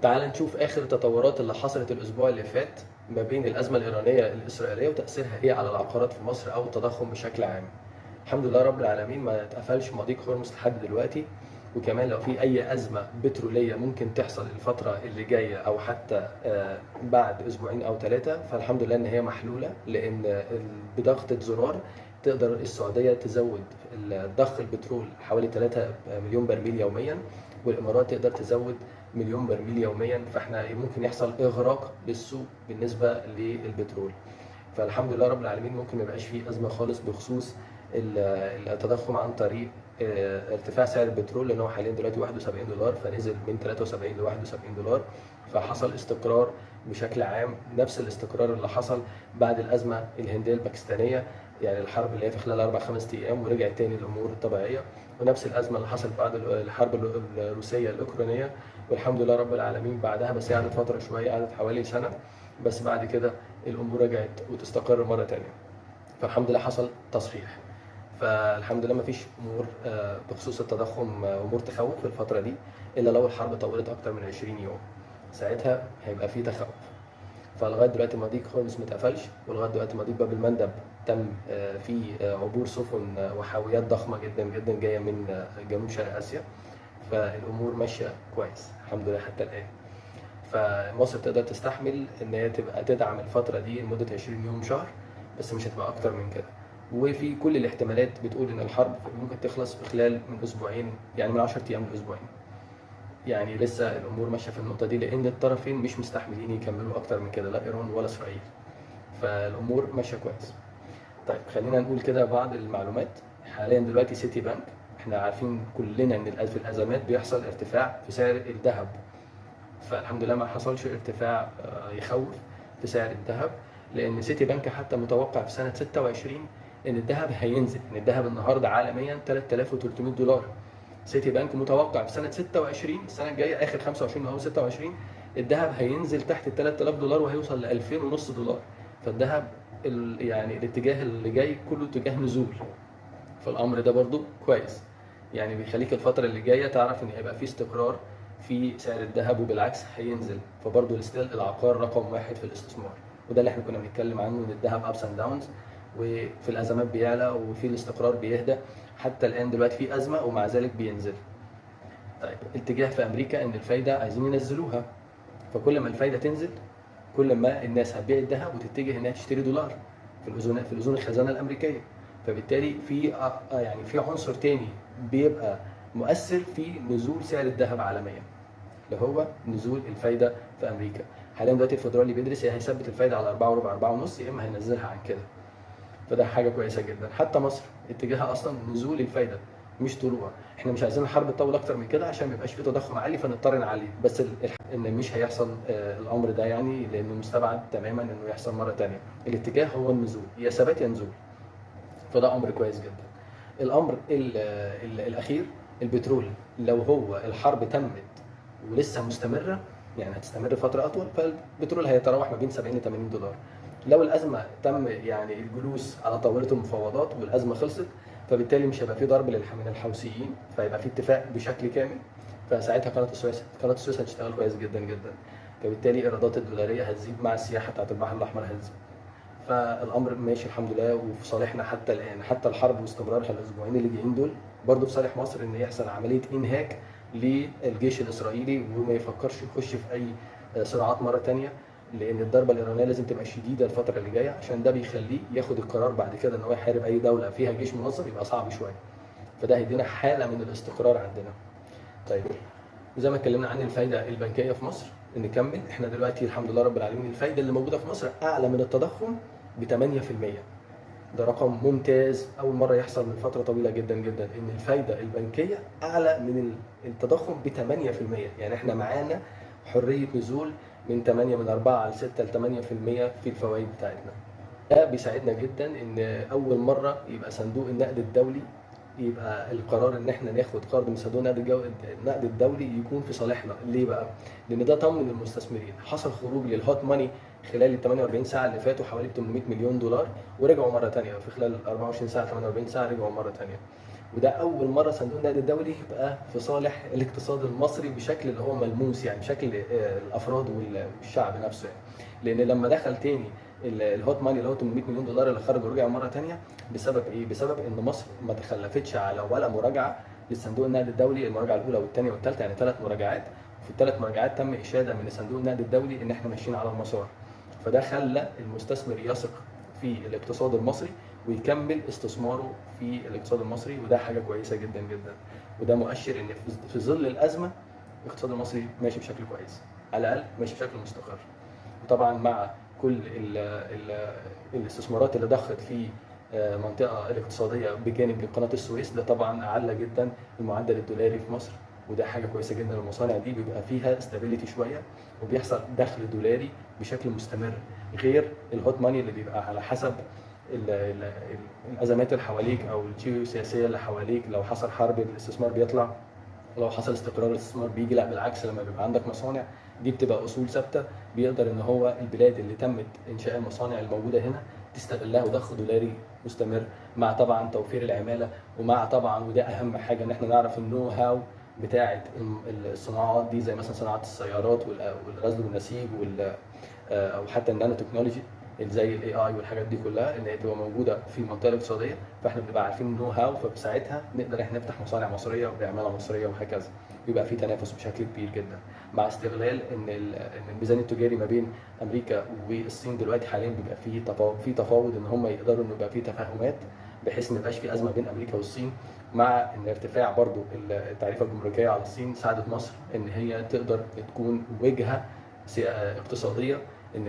تعال نشوف آخر التطورات اللي حصلت الأسبوع اللي فات ما بين الأزمة الإيرانية الإسرائيلية وتأثيرها إيه على العقارات في مصر أو التضخم بشكل عام. الحمد لله رب العالمين ما اتقفلش مضيق هرمز لحد دلوقتي، وكمان لو في أي أزمة بترولية ممكن تحصل الفترة اللي جاية أو حتى بعد أسبوعين أو 3، فالحمد لله إن هي محلولة، لأن بضغطة زرار تقدر السعودية تزود ضخ البترول حوالي 3 مليون برميل يوميا، والإمارات تقدر تزود مليون برميل يوميا، فاحنا ممكن يحصل إغراق للسوق بالنسبة للبترول. فالحمد لله رب العالمين ممكن ما يبقاش فيه أزمة خالص بخصوص التضخم عن طريق ارتفاع سعر البترول، لأن هو حاليا دلوقتي 71 دولار، فنزل من 73 ل 71 دولار، فحصل استقرار بشكل عام، نفس الاستقرار اللي حصل بعد الأزمة الهندية الباكستانية، يعني الحرب اللي هي في خلال 4-5 أيام ورجعت تاني للأمور الطبيعية، ونفس الأزمة اللي حصلت بعد الحرب الروسية الأوكرانية، والحمد لله رب العالمين بعدها، بس هي قعدت فترة شوية، قعدت حوالي سنة، بس بعد كده الأمور رجعت وتستقر مرة تانية، فالحمد لله حصل تصحيح. فالحمد لله مفيش أمور بخصوص التضخم، أمور تخوف في الفترة دي، إلا لو الحرب طولت أكتر من 20 يوم، ساعتها هيبقى في تخوف. فلغاية دلوقتي مضيق هرمز ما اتقفلش، ولغاية دلوقتي مضيق باب المندب تم في عبور سفن وحاويات ضخمة جدا جدا جاية من جنوب شرق آسيا، فالأمور ماشية كويس الحمد لله حتى الآن. فمصر تقدر تستحمل إن هي تبقى تدعم الفترة دي لمدة 20 يوم شهر، بس مش هتبقى أكتر من كده. وفي كل الاحتمالات بتقول إن الحرب ممكن تخلص في خلال من أسبوعين، يعني من 10 أيام لأسبوعين، يعني لسه الأمور ماشية في النقطة دي، لأن الطرفين مش مستحملين يكملوا أكتر من كده، لا إيران ولا إسرائيل، فالأمور ماشية كويس. طيب خلينا نقول كده بعض المعلومات. حاليا دلوقتي سيتي بانك، احنا عارفين كلنا ان في الازمات بيحصل ارتفاع في سعر الذهب، فالحمد لله ما حصلش ارتفاع يخوف في سعر الذهب، لان سيتي بانك حتى متوقع في سنة 26 ان الذهب هينزل، ان الذهب النهارده عالميا 3300 دولار. سيتي بانك متوقع في سنة 26، السنة الجاية اخر 25 او 26، الذهب هينزل تحت ال 3000 دولار وهيوصل ل 2500 دولار. فالذهب يعني الاتجاه اللي جاي كله اتجاه نزول، فالامر ده برضو كويس، يعني بيخليك الفترة اللي جاية تعرف ان هيبقى في استقرار في سعر الذهب، وبالعكس هينزل. فبرضو still العقار رقم 1 في الاستثمار، وده اللي احنا كنا بنتكلم عنه، ان الذهب ups and downs، وفي الازمات بيعلى وفي الاستقرار بيهدى. حتى الان دلوقتي في ازمة ومع ذلك بينزل. طيب اتجاه في امريكا ان الفايدة عايزين ينزلوها، فكل ما الفايدة تنزل كل ما الناس هتبيع الذهب وتتجه انها تشتري دولار في الاذون الخزانة الامريكية. فبالتالي في عنصر تاني بيبقى مؤثر في نزول سعر الذهب عالميا، اللي هو نزول الفايدة في امريكا. حاليا دلوقتي الفدرالي بيدرس يا هيثبت الفايدة على أربعة وربع، أربعة ونص، يا اما هينزلها عن كده، فده حاجة كويسة جدا. حتى مصر اتجاهها اصلا نزول الفايدة مش طلوع، احنا مش عايزين الحرب تطول اكتر من كده عشان ما يبقاش في تضخم عالي فنضطر نعلي، بس ان مش هيحصل الامر ده، يعني لانه مستبعد تماما انه يحصل مرة ثانية. الاتجاه هو النزول، يا ثبات يا نزول، فده امر كويس جدا. الامر الاخير البترول، لو هو الحرب تمت ولسه مستمرة، يعني هتستمر فترة اطول، فالبترول هيتراوح ما بين 70 ل 80 دولار. لو الازمة تم يعني الجلوس على طاولة المفاوضات والازمة خلصت، فبالتالي مش هيبقى في ضرب من الحوثيين، فيبقى في اتفاق بشكل كامل، فساعتها قناة السويس هتشتغل كويس جدا جدا، فبالتالي ايرادات الدولاريه هتزيد مع السياحة بتاعت البحر الاحمر هتزيد. فالامر ماشي الحمد لله وفي صالحنا حتى الان. حتى الحرب واستمرارها الاسبوعين اللي جايين دول برضه في صالح مصر، ان يحصل عملية انهاك للجيش الاسرائيلي وما يفكرش يخش في اي صراعات مرة ثانية، لان الضربة الايرانية لازم تبقى شديدة الفترة اللي جاية، عشان ده بيخليه ياخد القرار بعد كده ان هو يحارب اي دولة فيها جيش منظم يبقى صعب شوية، فده هيدينا حاله من الاستقرار عندنا. طيب زي ما اتكلمنا عن الفايدة البنكية في مصر، نكمل. احنا دلوقتي الحمد لله رب العالمين الفايدة اللي موجودة في مصر اعلى من التضخم ب 8%، ده رقم ممتاز، اول مرة يحصل من فترة طويلة جدا جدا ان الفايدة البنكية اعلى من التضخم ب 8%. يعني احنا معانا حرية نزول من 8، من 4 ل 6 ل 8% في الفوائد بتاعتنا. ده بيساعدنا جدا ان اول مرة يبقى صندوق النقد الدولي يبقى القرار ان احنا ناخد قرض من صندوق النقد الدولي يكون في صالحنا. ليه بقى؟ لان ده طمن المستثمرين. حصل خروج لل hot money خلال ال 48 ساعة اللي فاتوا حوالي 800 مليون دولار، ورجعوا مرة ثانية في خلال 24 ساعة 48 ساعة رجعوا مرة ثانية. وده اول مرة صندوق النقد الدولي يبقى في صالح الاقتصاد المصري بشكل اللي هو ملموس، يعني بشكل الافراد والشعب نفسه يعني. لان لما دخل تاني ال hot money اللي هو 800 مليون دولار اللي خرج ورجع مرة تانية، بسبب ايه؟ بسبب ان مصر ما تخلفتش على ولا مراجعه للصندوق النقد الدولي، المراجعة الاولى والثانية والثالثة، يعني 3 مراجعات. في الثلاث مراجعات تم اشاده من صندوق النقد الدولي ان احنا ماشيين على المسار، فده خلى المستثمر يثق في الاقتصاد المصري ويكمل استثماره في الاقتصاد المصري، وده حاجة كويسة جدا جدا. وده مؤشر ان في ظل الازمة الاقتصاد المصري ماشي بشكل كويس، على الاقل ماشي بشكل مستقر. وطبعا مع كل ال ال الاستثمارات اللي ضخت في منطقة الاقتصادية بجانب قناة السويس، ده طبعا اعلى جدا المعدل الدولاري في مصر، وده حاجة كويسة جدا. المصانع دي بيبقى فيها stability شوية وبيحصل دخل دولاري بشكل مستمر، غير ال hot money اللي بيبقى على حسب ال ال ال الازمات اللي حواليك او الجيوسياسية اللي حواليك. لو حصل حرب الاستثمار بيطلع، ولو حصل استقرار الاستثمار بيجي. لا بالعكس، لما بيبقى عندك مصانع دي بتبقى اصول ثابتة، بيقدر ان هو البلاد اللي تمت انشاء المصانع الموجودة هنا تستغلها، وضخ دولاري مستمر، مع طبعا توفير العمالة، ومع طبعا وده اهم حاجة ان احنا نعرف ال know how بتاعه الصناعات دي، زي مثلا صناعة السيارات والغزل والنسيج او حتى النانو تكنولوجي زي ال AI والحاجات دي كلها، ان هي تبقى موجودة في المنطقة الاقتصادية، فاحنا بنبقى عارفين ال know how، فبساعتها نقدر احنا نفتح مصانع مصرية وبعماله مصرية وهكذا. بيبقى في تنافس بشكل كبير جدا، مع استغلال ان الميزان التجاري ما بين امريكا والصين دلوقتي حاليا بيبقى في تفاوض ان هم يقدروا ان يبقى في تفاهمات بحيث ما يبقاش في ازمة بين امريكا والصين، مع ان ارتفاع برضو التعريفه الجمركيه على الصين ساعدت مصر ان هي تقدر تكون وجهه اقتصادية ان